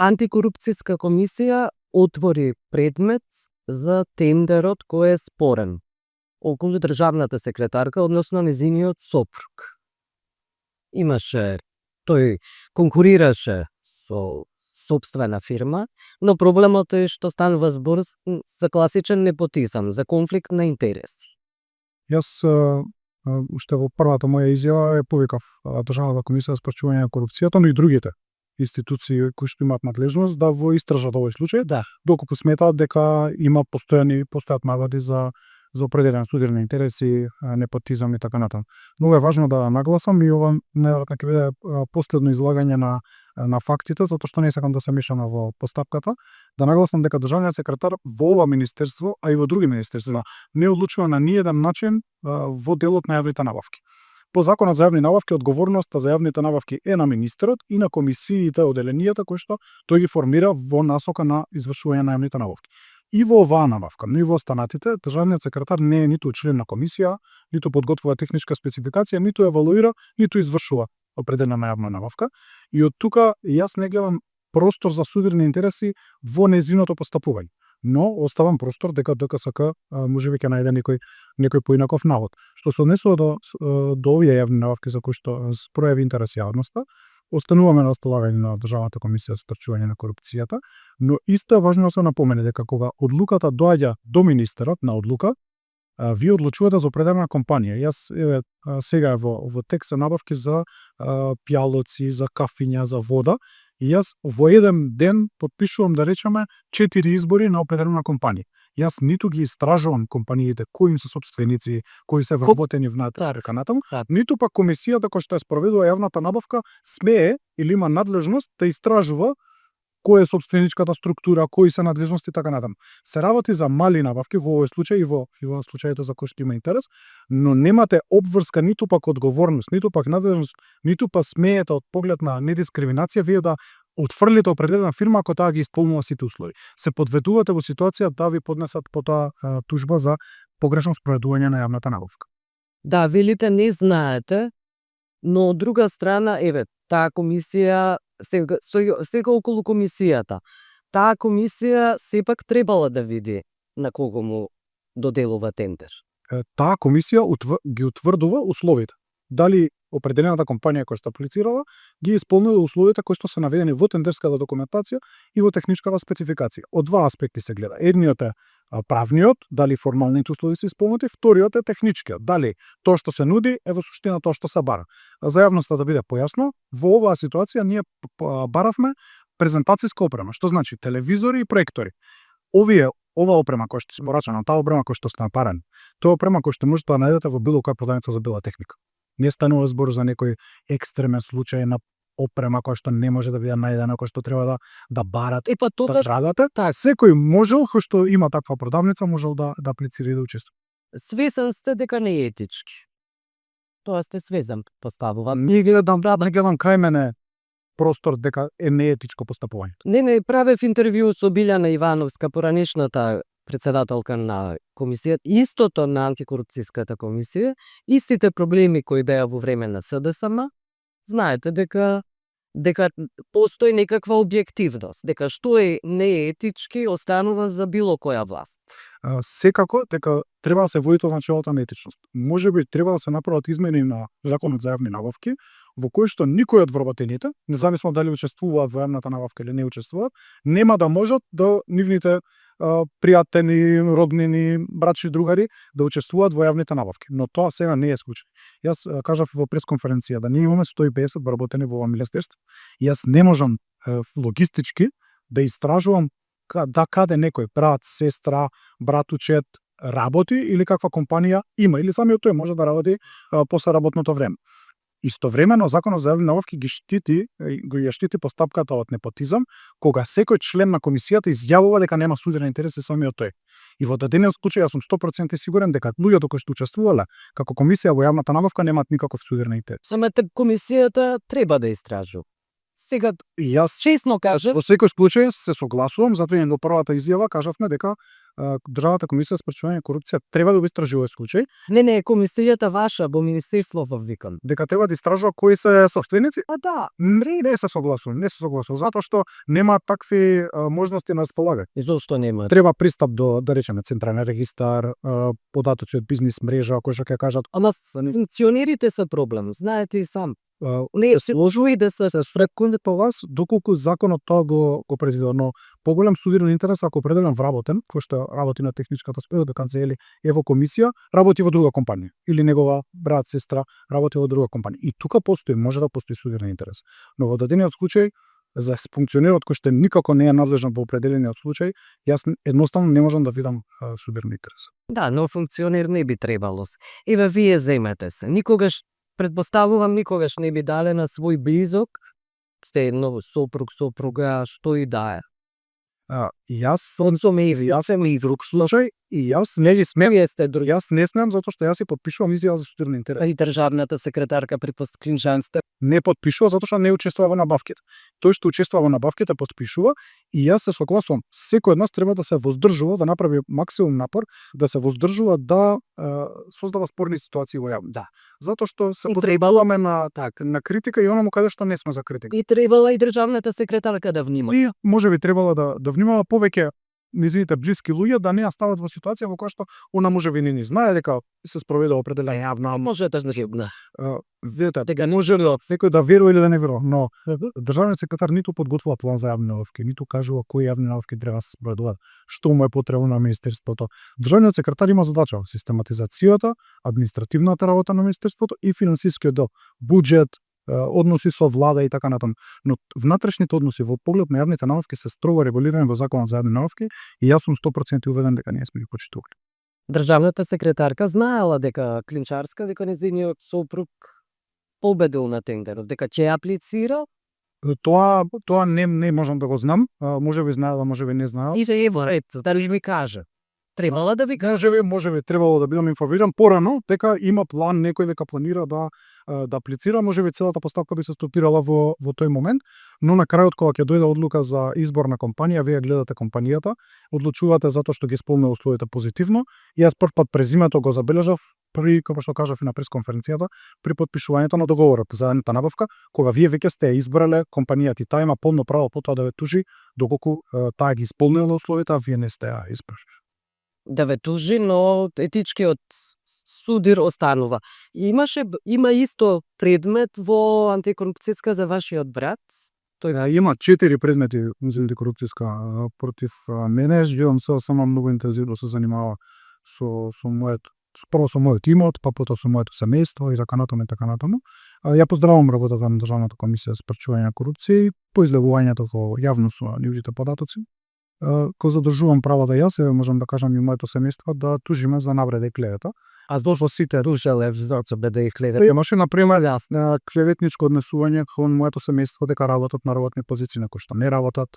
Антикорупцијска комисија отвори предмет за тендерот кој е спорен околу државната секретарка, односно нејзиниот сопруг. Тој конкурираше со сопствена фирма, но проблемот е што станува збор за класичен непотизам, за конфликт на интереси. Јас уште во првата моја изјава ја повикав Државната комисија за спречување на корупцијата, но и другите институции кои што имаат надлежност да во истражат овој случај, доколку сметаат дека има постојат наводи за определени судирни интереси, непотизам и така натаму. Многу е важно да нагласам и ова најверојатно ќе биде последно излагање на фактите, затоа што не сакам да се мешам во постапката, да нагласам дека државниот секретар во ова министерство, а и во други министерства, не одлучува на ниеден начин во делот на јавните набавки. По Законот за јавни набавки, одговорноста за јавните набавки е на министерот и на комисиите, оделенијата кои што тој ги формира во насока на извршување на јавните набавки. И во оваа набавка, но и во останатите, државниот секретар не е ниту член на комисија, ниту подготвува техничка спецификација, ниту евалуира, ниту извршува определена јавна набавка. И од тука јас не гледам простор за судирни интереси во незиното постапување. Но оставам простор дека ДКСК можеби ќе најде некој поинаков навод. Што се однесува до овие јавни набавки за кои што пројави интерес јавноста, остануваме на располагање на Државната комисија за спречување на корупцијата, но исто е важно да се напомене дека кога одлуката доаѓа до министерот на одлука, вие одлучувате за определена компанија. Јас сега во текст се набавки за пијалоци, за кафиња, за вода, и јас во еден ден потпишувам, да речеме, 4 избори на определена компанија. Јас ниту ги истражувам компаниите кои им се сопственици, кои се вработени внатре, така натаму, ниту пак комисијата која што ја спроведува јавната набавка смее или има надлежност да истражува која е сопственичката структура, кои се надлежности, така натаму. Се работи за мали набавки во овој случај и во случаите за кои што има интерес, но немате обврска, ниту пак одговорност, ниту пак надлежност, ниту пак смеете од поглед на недискриминација вие да отфрлите определена фирма ако таа ги исполнува сите услови. Се подведувате во ситуација да ви поднесат потоа тужба за погрешно спроведување на јавната набавка. Да, велите не знаете, но од друга страна, таа комисија сега околу комисијата. Таа комисија сепак требала да види на кого му доделува тендер. Таа комисија ги утврдува условите. Дали определената компанија која што аплицирала ги исполнила условите кои што се наведени во тендерската документација и во техничката спецификација. Од два аспекти се гледа. Едниот е правниот, дали формалните услови се исполнети, вториот е техничкиот, дали тоа што се нуди е во суштина тоа што се бара. За јавноста да биде појасно, во оваа ситуација ние баравме презентацијска опрема, што значи телевизори и проектори. Ова опрема која што се порачана, таа опрема која што сте напарани, тоа опрема која што можете да најдете во било која продавница за бела техника. Не станува збор за некој екстремен случај на опрема која што не може да биде најдена, која што треба да барате, да традате. Секој можел кој што има таква продавница можел да аплицира и да учествува. Свесен сте дека не е етички. Тоа сте свезен, поставувам. Не гледам кај мене простор дека е неетичко постапување. Не, правев интервју со Билјана Ивановска, поранешната председателка на комисијата, истото на антикорупцијската комисија, истите проблеми кои беа во време на СДСМ. Знаете дека постои некаква објективност, дека што е неетички останува за било која власт. Секако дека треба да се води тоа начелото на етичност. Можеби треба да се направат измени на Законот за јавни набавки, во кој што никој од вработените, независно дали учествуваат во јавната набавка или не учествуваат, нема да можат да нивните пријатели, роднини, брачи, другари да учествуваат во јавните набавки. Но тоа сега не е случај. Јас кажав во пресконференција да ние имаме 150 вработени во ова министерство. Јас не можам логистички да истражувам каде некој брат, сестра, брат, учет работи или каква компанија има, или самиот тој може да работи после работното време. Истовремено Законот за јавни набавки ги штити постапката од непотизам, кога секој член на комисијата изјавува дека нема судирни интереси самиот тој. И во дадениот случај јас сум 100% сигурен дека луѓето кои што учествувале како комисија во јавната набавка немаат никаков судирни интерес. Самата комисијата треба да истражува. Сега И јас честно кажам, во секој случај се согласувам, затоа и до првата изјава кажавме дека Државната комисија за спречување на корупција треба да го истражува случај, не, комисијата ваша во министерството викам. дека треба да истражува кои се собственици. А да, Не се согласувам, затоа што нема такви можности на располагање. и зошто нема? Треба пристап до, да речеме, централен регистар, податоци од бизнис мрежа, кои што ќе кажат, Ама функционерите се проблем, знаете и сам. не се можува и да се стрекунде по вас доколку законот тоа го предвидува, но поголем судирен интерес ако определен вработен, кој што работи на техничката канцелија или е во комисија, работи во друга компанија или негова брат, сестра работи во друга компанија. И тука може да постои судирен интерес. Но во дадениот случај за функционерот кој што никако не е надлежен во определениот случај, јас едноставно не можам да видам судирен интерес. Да, но функционер не би требало. Еве вие земете се. Никогаш предпоставувам никогаш не би дале на свој близок, сте едно сопруг, сопруга, што и да е. Јас Јас и друг случај и јас не ги смеам, вие сте други. јас не смеам затоа што јас си подпишувам изјава за судирен интерес. И државната секретарка при Клинчанска. Не подпишува затоа што не учествува во набавките. Тој што учествува во набавките подпишува и јас се согласувам. Секој од нас треба да се воздржува, да направи максимум напор, да се воздржува да создава спорни ситуации во јавност. Да. Затоа што се И потребуваме на критика и онаму каде што не сме за критика. И требала и државната секретарка да внима. И можеби требало да внимава повеќе низините блиски луѓе да не ја стават во ситуација во која што она можеби не ни знае дека се спроведе определена јавна. Може да значи, Видете, дека може ли секој да верува или да не верува, но државниот секретар ниту подготвува план за јавни набавки, ниту кажува кои јавни набавки треба да се спроведуваат, што му е потребно на министерството. Државниот секретар има задача систематизацијата, административната работа на министерството и финансискиот дел, буџет, односи со влада и така натаму. Но внатрешните односи во поглед на јавните набавки се строго регулирани во Законот за јавни набавки и јас сум 100% уведен дека ние сме ги почитували. Државната секретарка знаела дека Клинчарска, дека нејзиниот сопруг победил на тендерот, дека ќе аплицира. Тоа не можам да го знам, можеби знаела, можеби не знаела. И се ево ред, дали ми каже. Требала да ви каже. Можеби требало да бидам информиран порано дека има план, некој дека планира да аплицира, можеби целата постапка би се стопирала во тој момент, но на крајот кога ќе дојде одлука за избор на компанија, вие гледате компанијата, одлучувате затоа што ги исполнува условите позитивно. И јас прв пат през зимето го забележав при, како што кажав и на пресконференцијата, при подпишувањето на договорот за заедната набавка, кога вие веќе сте избрале компанијата и таа има полно право потоа да ве тужи доколку таа ги исполнила условите, а вие не сте ја избрали. Да ве тужи, но етичкиот судир останува. Има исто предмет во антикорупцијска за вашиот брат? Има 4 предмети за антикорупцијска против мене. Живеам се само многу интензивно се занимава со прво со мојот имот, па потоа со моето семејство и така натаму. Ја поздравувам работата на Државната комисија за спречување на корупција и по излегувањето во јавност со нивните податоци. Ко задржувам правото јас, можам да кажам и моето семејство, да тужиме за навреда и клевета. А зошто сите рушеле за беде и клевета? Имаше например клеветничко однесување кон моето семејство дека работат на работни позиции на кои што не работат,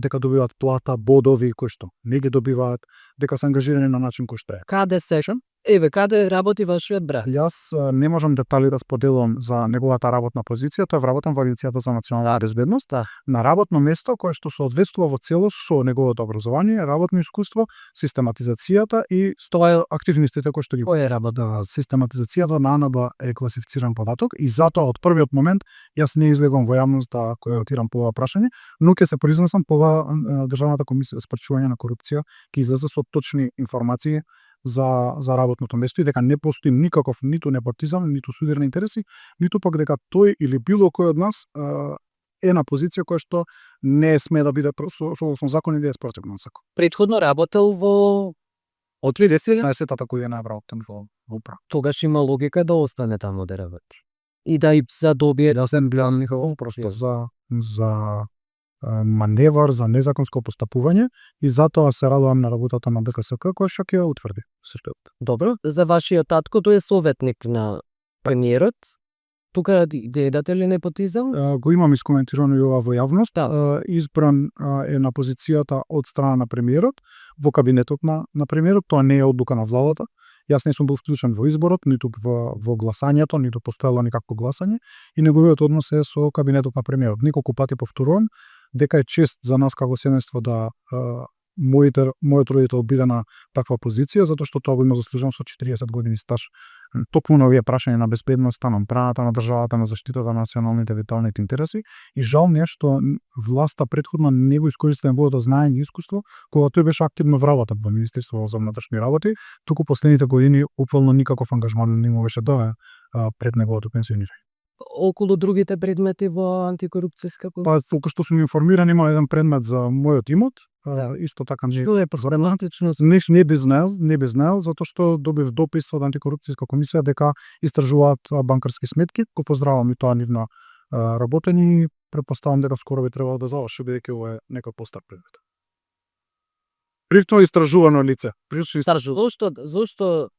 дека добиваат плата, бодови кои што не ги добиваат, дека се ангажирани на начин кој што е. Каде се? Каде работи вашиот брат? Јас не можам детали да споделувам за неговата работна позиција, тој вработам во Агенцијата за национална безбедност, на работно место кое што соодветствува во целост со неговото образование, работно искуство, систематизацијата и активностите кои што ги работа. Систематизацијата на АНБ е класифициран податок и затоа од првиот момент јас не излегувам во јавност да коментирам по ова прашање, но ќе се произнесам по Државната комисија за спречување на корупција, ќе излезе со точни информации за работното место и дека не постои никаков ниту непотизам, ниту судирни интереси, ниту пак дека тој или било кој од нас е на позиција која што не сме да биде со закон и да е спротивно закон. Предходно работел во од 30-та кој е набраутен во управа. Тогаш има логика да остане таму да работи. И да и задобие да се билам никаков просто за маневар, за незаконско постапување и затоа се радувам на работата на ДКСК која што ќе утврди сето. Добро, за вашиот татко тој е советник на премиерот. Тука гледате ли непотизам? Го имам искоментирано и ова во јавност. Избран е на позицијата од страна на премиерот во кабинетот на премиерот. Тоа не е одлука на владата. Јас не сум бил вклучен во изборот, ниту во гласањето, ниту постоело никакво гласање и неговиот однос е со кабинетот на премиерот. Неколку пати повторувам дека е чест за нас како семејство да мојот родител биде на таква позиција, затоа што тоа го има заслужено со 40 години стаж. Токму на овие прашања на безбедноста, на одбраната на државата, на заштитата на националните виталните интереси и жал ми е што власта претходна не го искористи неговото знаење и искуство кога тој беше активно вработен во Министерството за внатрешни работи, туку последните години упълно никаков ангажман не му беше даа пред неговото пенсионирање. Околу другите предмети во антикорупцијска комисија? Колку што сум информиран, има еден предмет за мојот имот, исто така Што е проблематично? не би знаел, затоа што добив допис од антикорупцијска комисија дека истражуваат банкарски сметки. Го поздравам и тоа нивно работење и претпоставам дека скоро би требало да заврши, бидејќи ова е некој постар предмет. Привто истражувано лице. Зошто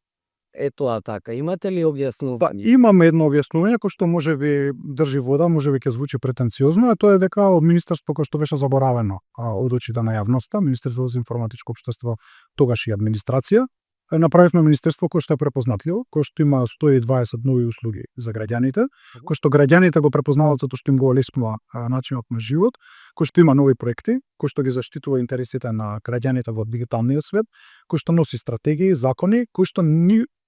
е тоа така? Имате ли објаснување? Имаме едно објаснување кој што можеби држи вода, можеби ќе звучи претенциозно, а тоа е дека од министерство кој што беше заборавено од очите на јавноста, Министерството за информатичко општество, тогаш и администрација, направивме министерство кој што е препознатливо, кој што има 120 нови услуги за граѓаните, кој што граѓаните го препознаваат затоа што им го олеснува начинот на живот, кој што има нови проекти, кој што ги заштитува интересите на граѓаните во дигиталниот свет, кој што носи стратегии, закони, кои што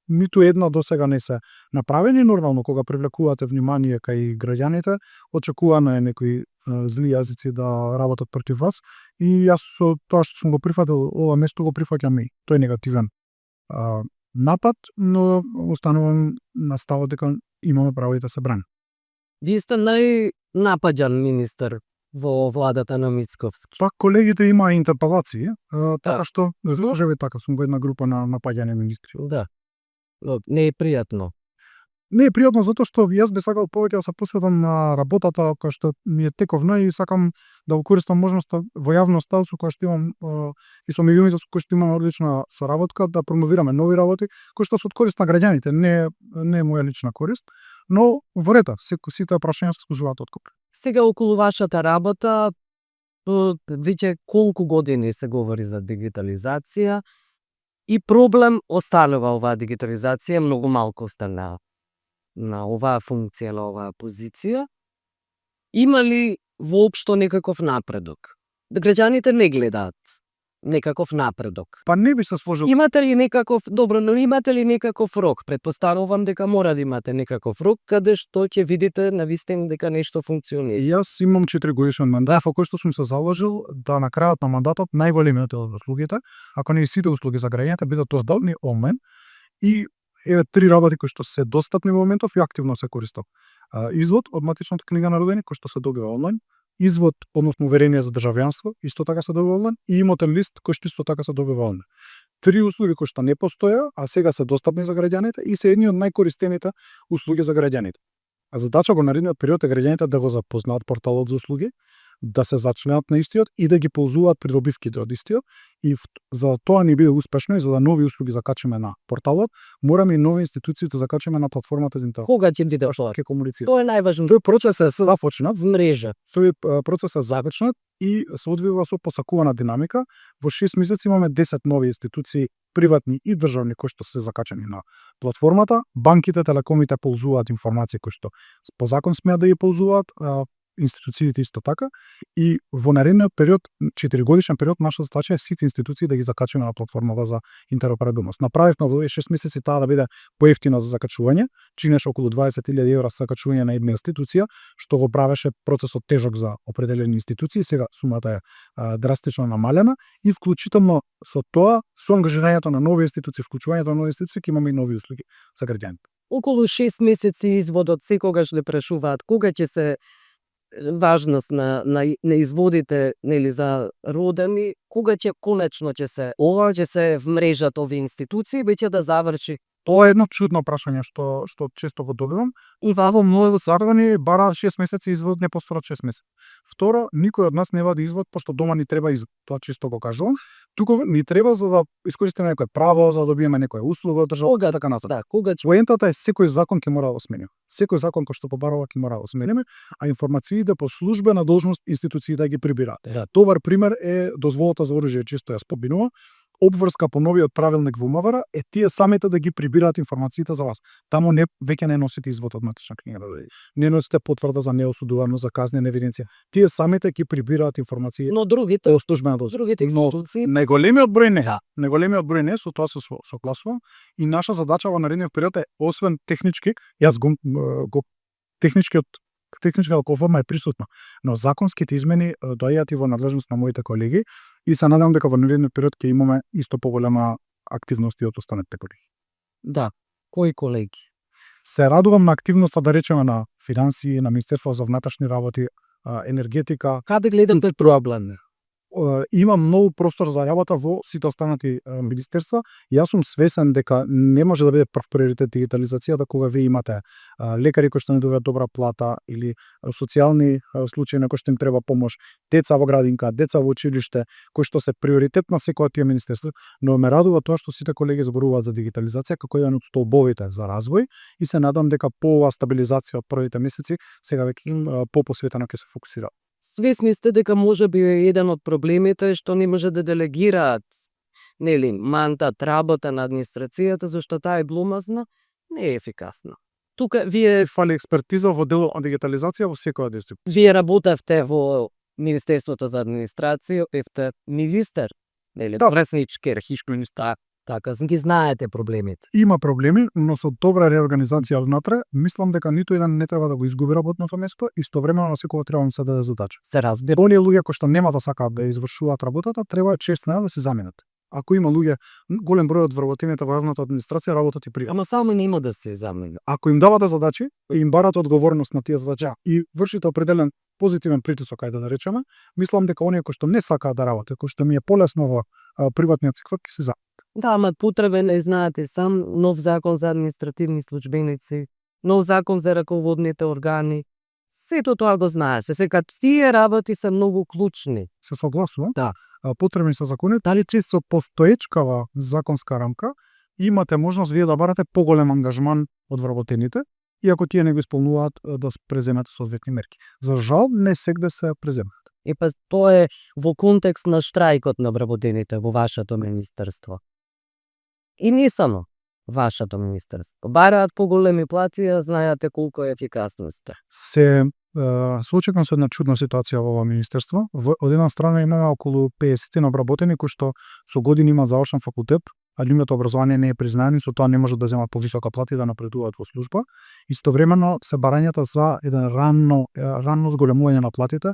ниту една досега не се направени. Нормално кога привлекувате внимание кај граѓаните, очекувано е некои зли јазици да работат против вас и јас со тоа што сум го прифатил ова место го прифаќам и тој негативен напад, но останувам на ставот дека имаме право и да се браним. Вие сте најнапаѓан министер во владата на Мицковски. Па колегите имаа интерпелации, така што можеби така сум во една група на напаѓани министри. Да. Не е пријатно. Не е пријатно затоа што јас би сакал повеќе да се посветам на работата која што ми е тековна и сакам да го користам можноста во јавноста со која што имам и со меѓуните со кои што имам одлична соработка да промовираме нови работи кои што се од корист на граѓаните, не е моја лична корист, но во ред, сите прашања се служуваат откуп. Сега околу вашата работа, веќе колку години се говори за дигитализација и проблем останува оваа дигитализација, многу малку остана на оваа функција, на оваа позиција. Има ли воопшто некаков напредок? Граѓаните не гледаат некаков напредок. Па не би се сложил. Имате ли некаков, добро, но имате ли некаков рок? Претпоставувам дека мора да имате некаков рок каде што ќе видите навистина дека нешто функционира. Јас имам 4 годишен мандат во кој што сум се заложил да на крајот на мандатот најголемиот дел од услугите, ако не и сите услуги за граѓаните, бидат оздадени онлайн и еве 3 работи кои што се достапни во моментов и активно се користат. Извод од матичната книга на родени кој што се добива онлайн, извод, односно уверение за државјанство, исто така се добива онлайн и имотен лист кој што исто така се добива онлайн. 3 услуги кои што не постоја, а сега се достапни за граѓаните и се едни од најкористените услуги за граѓаните. А задача во наредниот период е граѓаните да го запознаат порталот за услуги, да се зачленат на истиот и да ги ползуваат придобивките од истиот и за да тоа не биде успешно и за да нови услуги закачиме на порталот, мораме и нови институции да закачиме на платформата за интернет. Кога ќе биде тоа? Ќе комуницира. Тоа е најважно. Тој процес е започнат в мрежа. Тој процес е започнат и се одвива со посакувана динамика. Во 6 месеци имаме 10 нови институции, приватни и државни, кои што се закачени на платформата. Банките, телекомите ползуваат информации кои што по закон смеат да ги ползуваат, институциите исто така и во наредниот период, 4 годишен период, наша задача е сите институции да ги закачиме на платформата за интероперабилност. Направивме во овие 6 месеци таа да биде поевтина за закачување, чинеше околу 20.000 евра за закачување на една институција, што го правеше процесот тежок за определени институции. Сега сумата е драстично намалена и вклучително со тоа, со ангажирањето на нови институции, вклучувањето на нови институции, ќе имаме и нови услуги за граѓаните. Околу 6 месеци изводот секогаш ле прашуваат кога ќе се важност на изводите, нели, за родени, кога ќе конечно ќе се вмрежат овие институции, веќе да заврши. Тоа е едно чудно прашање што често го добивам. И во многу сарвани бара 6 месеци извод, не постора 6 месеци. Второ, никој од нас не вади извод пошто дома ни треба извод. Тоа често го кажувам. Туку ни треба за да искористиме некое право, за да добиеме некоја услуга од државата, така натаму. Да, кога ќе поентата е секој закон ќе мора да го смениме. Секој закон кој што побарува ќе мора да го смениме, а информациите по службена должност институциите да ги прибираат. Да. Добар пример е дозволата за оружје, често ја споминува. обврска по новиот правилник во МВР е тие самите да ги прибираат информациите за вас. Таму веќе не носите извод од матична книга, не носите потврда за неосудуваност, за казнена евиденција. Тие самите ги прибираат информации. Но другите, Од службена должност. другите институции, Најголемиот број не. Најголемиот број не, со тоа се согласувам. И наша задача во наредниот период е, освен технички, јас го техничката форма е присутна, но законските измени доаѓаат и во надлежност на моите колеги и се надевам дека во наредниот период ќе имаме исто поголема активности од останатите колеги. да, кои колеги? Се радувам на активноста, да речеме, на финансии, на Министерство за внатрешни работи, енергетика. Каде гледате проблем? Има многу простор за работа во сите останати министерства. Јас сум свесен дека не може да биде прв приоритет дигитализацијата кога вие имате лекари кои што не добиваат добра плата или социјални случаи на кои што им треба помош, деца во градинка, деца во училиште, кои што се приоритет на секоја тие министерства, но ме радува тоа што сите колеги зборуваат за дигитализација како еден од столбовите за развој и се надам дека по оваа стабилизација од првите месеци сега веќе посветено ќе се фокусира. Свесни сте дека може би еден од проблемите што не може да делегираат мантат работа на администрацијата, зашто таа е гломазна, не е ефикасна. Тука вие Фали експертиза во делот на дигитализација во секоја дисциплина. вие работевте во Министерството за администрација, бевте министер, Да. преснички, архишки министар, така ги знаете проблемите. Има проблеми, но со добра реорганизација внатре, мислам дека ниту еден не треба да го изгуби работното место и истовремено на секој треба да му се даде задача. Се разбира. Оние луѓе кои што нема да сакаат да извршуваат работата, треба честно да се заменат. Ако има луѓе, голем број од вработените во јавната администрација работат и при. Ама само нема да се замени. Ако им давате задачи, им барате одговорност на тие задачи и вршите определен позитивен притисок, ајде да речеме, мислам дека оние кои што не сакаат да работат, кои што ми е полесно во приватниот сектор, ќе се Да, ама потребен е, знаете сам, нов закон за административни службеници, нов закон за раководните органи. Сето тоа го знаеш. Сега тие работи се многу клучни. се согласувам. Да. Потребни се закони, дали че со постоечкава законска рамка имате можност вие да барате поголем ангажман од вработените и ако тие не го исполнуваат да преземете соодветни мерки. За жал не сегде се преземаат. И па тоа е во контекст на штрајкот на вработените во вашето министерство. И не само вашето министерство. Бараат поголеми плати, а знаете колку е ефикасноста. Се соочекам со една чудна ситуација во ова министерство. Од една страна има околу 50 на вработени кои што со години имаат завршен факултет, а нивното образование не е признаено и со тоа не можат да земат повисока плата и да напредуваат во служба. Истовремено се барањата за еден ранно зголемување на платите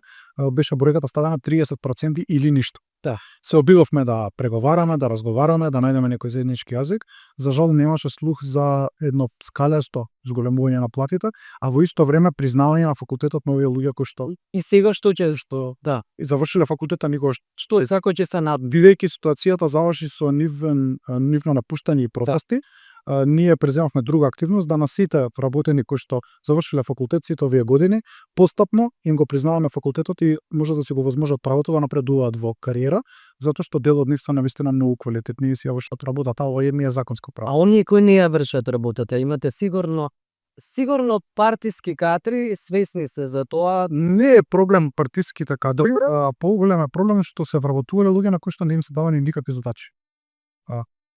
беше бројката ставена 30% или ништо. Да. Се обидовме да преговараме, да разговараме, да најдеме некој заеднички јазик. За жал немаше слух за едно скалесто зголемување на платите, а во исто време признавање на факултетот на овие луѓе кои што И сега што ќе да. и завршиле факултета никогаш, Што е, како ќе се над бидејќи ситуацијата заврши со нивно напуштање и протести, ние преземавме друга активност да на сите вработени кои што завршиле факултет сите овие години, постапно им го признаваме факултетот и може да си го возможат правото да напредуваат во кариера, затоа што дел од нив се навистина многу квалитетни и си ја вршат работата, ова е законско право. А оние кои не ја вршат работата, имате сигурно партиски кадри, свесни се за тоа. Не е проблем партиските кадри, поголем е проблем што се вработувале луѓе на кои што не им се давани никакви задачи.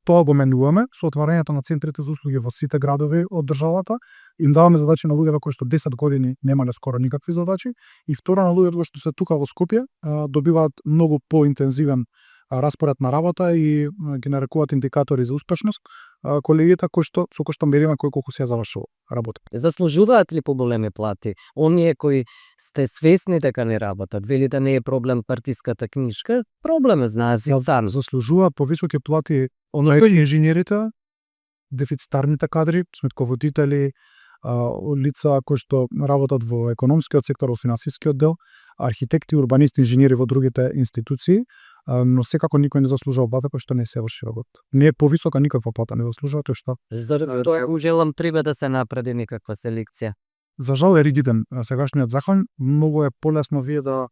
Тоа го менуваме со отварањето на центрите за услуги во сите градови од државата. Им даваме задачи на луѓе кои што 10 години немале скоро никакви задачи и втора на луѓе кои што се тука во Скопје добиваат многу поинтензивен распоред на работа и ги нарекуваат индикатори за успешност колегите со кои што мериме кој колку се завршува работа. Заслужуваат ли поголеми плати? Оние кои сте свесни дека не работат, велите не е проблем партиската книжка, проблем е, знаеш, заслужуваат повисоки плати оние инженерите, дефицитарните кадри, сметководители, лица кои што работат во економскиот сектор, во финансискиот дел, архитекти, урбанисти, инженери во другите институции, но секако никој не заслужува плата кој што не се врши работа. Не е повисока никаква плата, не заслужува тој што. Заради тоа желам треба да се направи некаква селекција. За жал е ригиден сегашниот закон, многу е полесно вие да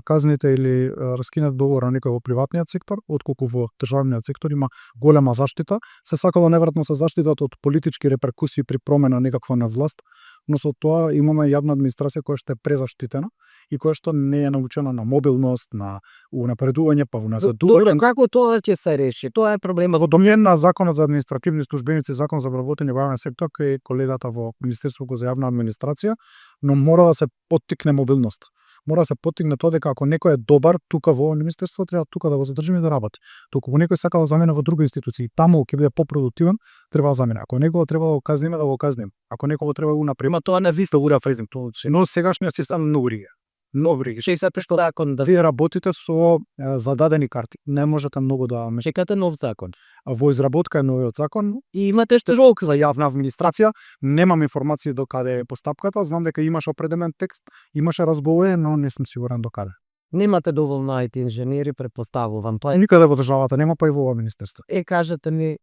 казните или раскинат договор на некој во приватниот сектор, отколку во државниот сектор има голема заштита. Се сакало неверојатно се заштитат од политички реперкусии при промена некаква на власт, но со тоа имаме јавна администрација која што е презаштитена и која што не е научена на мобилност, на унапредување, па Добро, како тоа ќе се реши? Тоа е проблемот. Во домен на Законот за административни службеници, Закон за вработени во јавен сектор, кој е колегата во Министерството за јавна администрација, но мора да се поттикне мобилност. Мора да се поттикне тоа дека ако некој е добар тука во министерство, треба тука да го задржиме и да работи. Току некој сака да замине во друга институција, таму ќе биде попродуктивен, треба да замине. Ако некого треба да го казниме, да го казниме. Ако некого треба да го напрема, тоа не виста ура фрезим, тоа. Но сегашниот систем многу риге. Многу риге. 60% закон да Вие работите со зададени карти. Не можете многу да чекате нов закон. Во изработка е новиот закон И имате што жолк за јавна администрација. Немам информации до каде е постапката, знам дека имаше определен текст, имаше разговори, но не сум сигурен до каде. немате доволно IT инженери, предпоставувам. Тоа е. Никаде во државата нема, па и во ова министерство. Кажете ми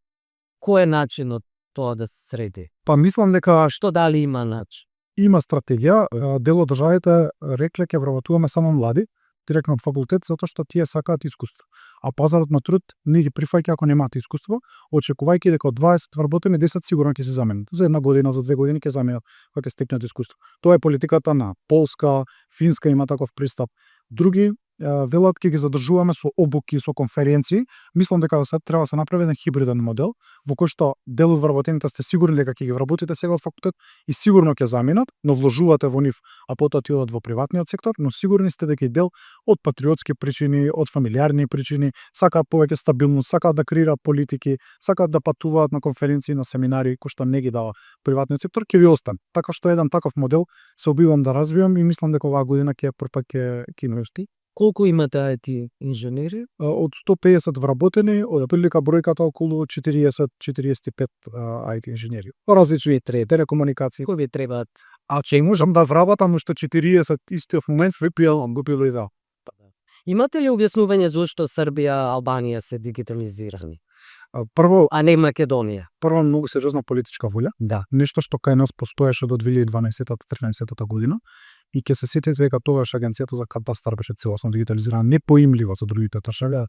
кој е начинот тоа да се среди? Па мислам дека Што дали има начин? има стратегија, дел од државите рекле ќе вработуваме само млади, директно од факултет, затоа што тие сакаат искуство. А пазарот на труд не ги прифаќа ако немаат искуство, очекувајќи дека од 20 вработени 10 сигурно ќе се заменат. За една година, за 2 години ќе заменат кога ќе стекнат искуство. Тоа е политиката на Полска, Финска има таков пристап. Други велат ќе ги задржуваме со обуки, со конференции. Мислам дека сега треба да се направи еден хибриден модел во кој што дел од вработените сте сигурни дека ќе ги вработите сега од факултет и сигурно ќе заминат, но вложувате во нив, а потоа ти одат во приватниот сектор, но сигурни сте дека и дел од патриотски причини, од фамилиарни причини, сакаат повеќе стабилност, сакаат да креираат политики, сакаат да патуваат на конференции, на семинари кои што не ги дава приватниот сектор, ќе ви остане. Така што еден таков модел се обидувам да развивам и мислам дека оваа година ќе има усти. Колку имате IT инженери? Од 150 вработени, од прилика бројката околу 40-45 IT инженери. Различни телекомуникации. Кои ви требаат? А че можам да вработам уште 40 истиот момент, го пило. Имате ли објаснување зошто Србија, Албанија се дигитализирани, Прво, а не Македонија? прво многу сериозна политичка волја. Да. Нешто што кај нас постоеше до 2012-13 година и ќе се сетите дека тогаш агенцијата за катастар беше целосно дигитализирана, непоимливо за другите држави.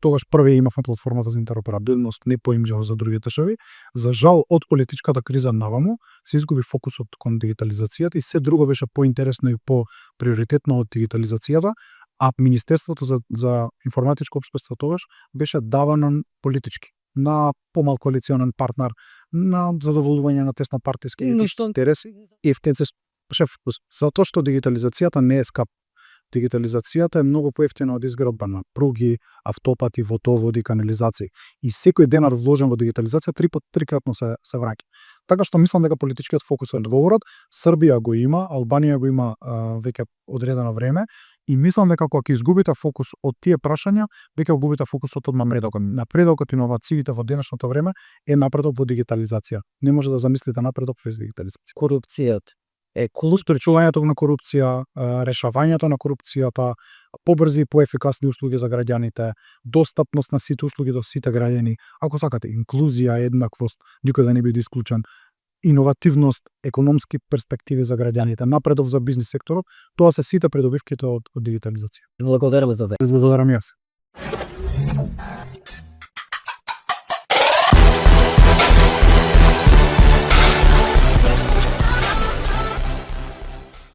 Тогаш први имавме платформата за интероперабилност, непоимливо за другите држави. За жал од политичката криза наваму се изгуби фокусот кон дигитализацијата и се друго беше поинтересно и по-приоритетно од дигитализацијата, а Министерството за информатичко општество тогаш беше давано политички на помал коалиционен партнер, на задоволување на теснопартиски интереси и втенце фокус. Затоа што дигитализацијата не е скап. Дигитализацијата е многу поевтина од изградба на пруги, автопати, водоводи, канализации. И секој денар вложен во дигитализација трикратно се враќа. Така што мислам дека политичкиот фокус е одговорот. Србија го има, Албанија го има веќе одредено време и мислам дека кога ќе изгубите фокус од тие прашања, веќе го губите фокусот од напредокот. Напредокот и иновациите во денешното време е напредок во дигитализација. Не може да замислите напредок без дигитализација. Корупцијата е спречувањето на корупција, решавањето на корупцијата, побрзи и поефикасни услуги за граѓаните, достапност на сите услуги до сите граѓани, ако сакате инклузија, еднаквост, никој да не биде исклучен, иновативност, економски перспективи за граѓаните, напредок за бизнис секторот, тоа се сите придобивките од дигитализација. Благодарам за Благодарам јас.